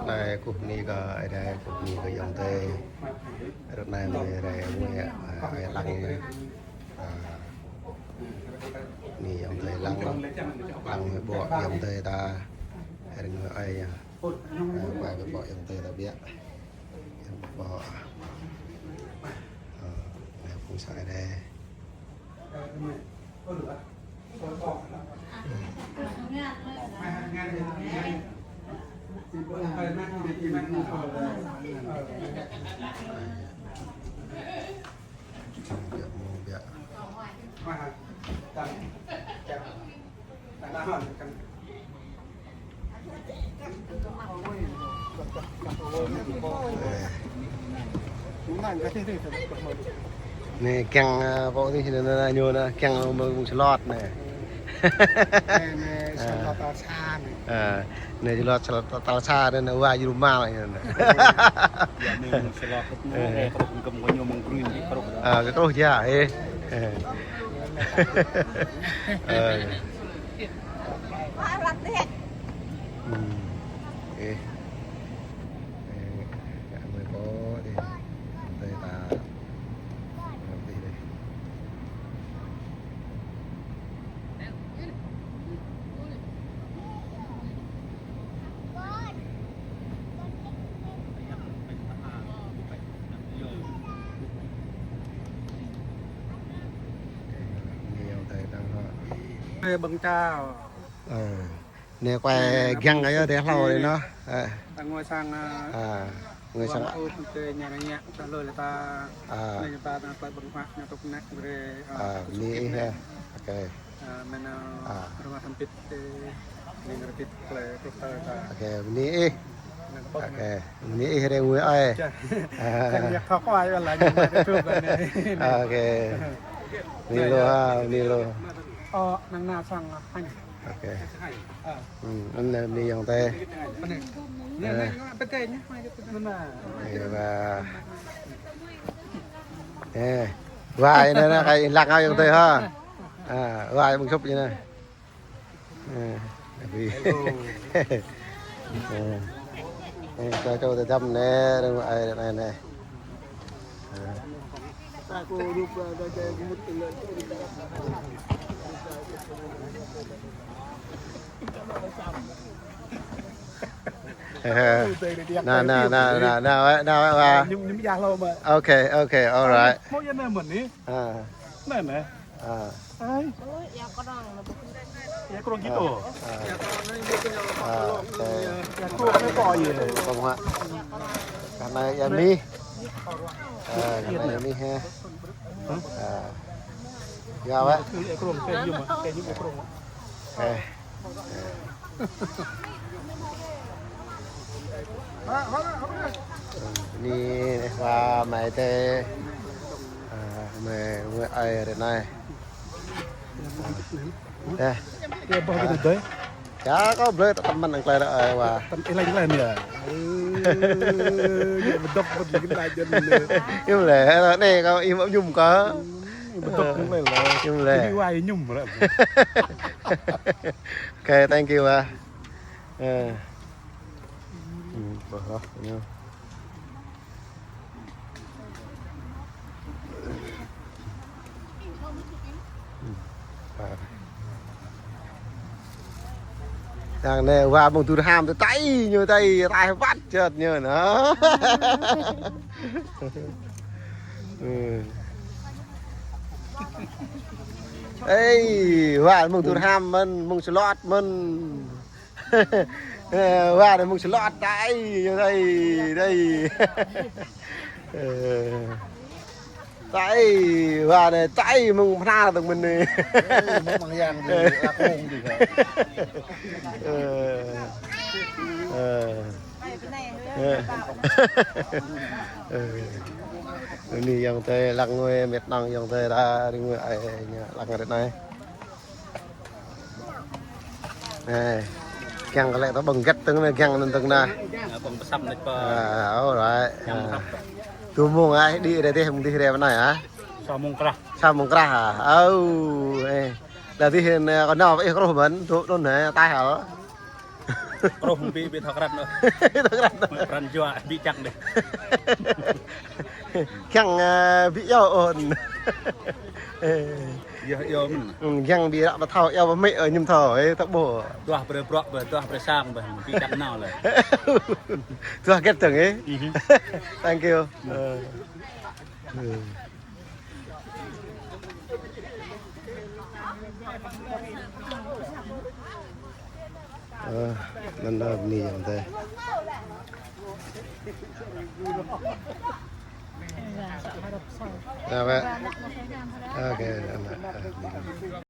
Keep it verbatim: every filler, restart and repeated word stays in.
Anai kơkuh bơni kơ Ơi Adai, kơkuh bơni kơ ayŏng adơi. Ră anai mơi Ơi Adai mơi, a, ơi lăng. A, bơni ayŏng adơi lăng, lăng mơi ƀô̆ ayŏng adơi ta. Ơi Adai mơi ơi. A, ƀai ƀô̆ ayŏng adơi ta biă. Ayŏng ƀô̆. A, anai phung sang Ơi Adai. Anai kiăng, a, pô anai, anai, anai, ñu anai, kiăng mơ̆ng, mơ̆ng Čơlŏt anai. Anai, anai, a, Čơlŏt tal sa anai. A, anai Čơlŏt, Čơlŏt tal sa anai, anai, wa jơrumă anai. Yua anai mơ̆ng Čơlŏt anai, ơ, kơkuh kơ ñu mơ̆ng Green di kơkuh. A, kơkuh yơh, ê. Ơ. Ơ. Ơ. Ơ, mơi pô đi. Tơi ta. Đi đi. Ê, ƀơ̆ng čao. Ơ. Anai kuai giăng ayo deh hlâo anai noh. Ơ. Ta ngui sang, a, a, ngui sang. Ơ, tơ ñu anai ñu, ta lui lĕ ta. A. Anai ñu ta, ta, ta ƀơ̆ng huă, ñu tŭk năk brơi, a, a, ta bơni sŭk ih anai. Ơ. Ôkê. A, mơ̆n, a, a, rơma hơmpit, ơ, ling rơpit klĕ kơkuh tơ ta. Ôkê, bơni ih. Anai kơ ƀơ̆ng anai. Ôkê, bơni ih rơngui ơi. Ča. A. Čang yak thâo kuai wơ̆t lĕ ñu mă kơ tŭk anai. Ôkê. Bơni lu ha, bơni lu. Ơ, năng na sang, a, hăng. Ôkê. Ơ. Ư, anŭn anai bơni ayŏng adơi. Anai. Ơ. Anai, anai, anai, pơkă anai, mai kơ anai. Ơ, wa. Ơ. Wa, anai, anai, kơ lăng ayŏng adơi ha. A, wa, mơ̆ng sŭp anai. Ơ, ơ. Ơ, ta čô ta čăm anai, rơngui ơi anai, anai. Ơ. Anai, anai, anai, anai, anai, anai, anai, anai, anai, anai. Ñu, ñu mơyang hlâo mơ̆. Ôkê, ôkê, all right. Hmâo ia anai mơ̆n anai. A. Anai, anai. A. Ai. Ia kơnong gitu. A. A, ôkê. Ia kơnong anai pô ia. Kơnong hă. Kơ anai ia mih. A, kơ anai ia mih ha. Hă? A. Ia wă. Ia kơnong, kơ yum, kơ yum ia kơnong. Ơ. Ơ. Anai, wa, mai tê. Ơ, mai, mai ai ră anai. Ơ. Ia ƀơ̆ng kơ tơdơi. Ia, kâo blơi ta tơmăn ang klai ră, ơ, wa. Tơm-, ih lăng lăng ia. Ơ, ia ƀơdŏk ƀơdŏk lăng klai jăn anai. Yum lĕ, anai kâo ih mă yum kơ. Ơ, ƀơdŏk lăng klai lĕ. Yum lĕ. Ih wa yum lĕ. Okay, thank you, ah. Eh. Hmm, ƀô̆ hloh ñu. Hmm, ah. Yang anai wa mơ̆ng Durham tơ tai ñu tai, tai wăt čơt ñu anŭn. Hmm. Ê, wa mơ̆ng Durham mơ̆n, mơ̆ng Čơlŏt mơ̆n. Ơ, wa anai mơ̆ng Čơlŏt, tai, tai, tai. Ơ, tai, wa anai, tai, mơ̆ng Phra tơ̆ng mơ̆n anai. Ê, mơ̆ng Yang đi, Lak Hông đi hă. Ơ, ơ. Ơ. Ơ. Anai ayŏng adơi lăng ngui, met nong ayŏng adơi ta rơngui ai ñu lăng ră anai. Ơ, kiăng kơ lĕ ta ƀơ̆ng gĕt tơ̆ng anai, kiăng anŭn tơ̆ng anai. Ơ, ƀơ̆ng pơsăm anai pơ. À, all right. Kiăng pơsăm. Tŭ mông ai, đĭ rai dih, mơ̆ng dih rai pơ anai hă? Sa mông krah. Sa mông krah hă? Ơ, ê. Đa dih anai, kơ nao ih kruh mơ̆n, tŭ anŭn hă, tai hă? Kruh ƀu, ƀu thâo krăn ôh. Thâo krăn ôh. Pran jua ƀu čang dih. Kiăng, ơ, ƀu iâu ôh. Yơh, iâu mơ̆n. Ư, kiăng ƀu ră ƀu thâo, iâu ƀu mĭ, ơ, mơñum thâo, ơ, tơƀuh. Duah brơi bruă ƀơi, duah brơi sang ƀơi, ƀu čang nao lĕ. Duah hơget dơ̆ng, ơ. Thank you. Ơ. Ơ. Ơ, anŭn đa bơni yơh tơi. Ơ, wơ̆t. Ơ, kơ, anŭn, ơ, bơni.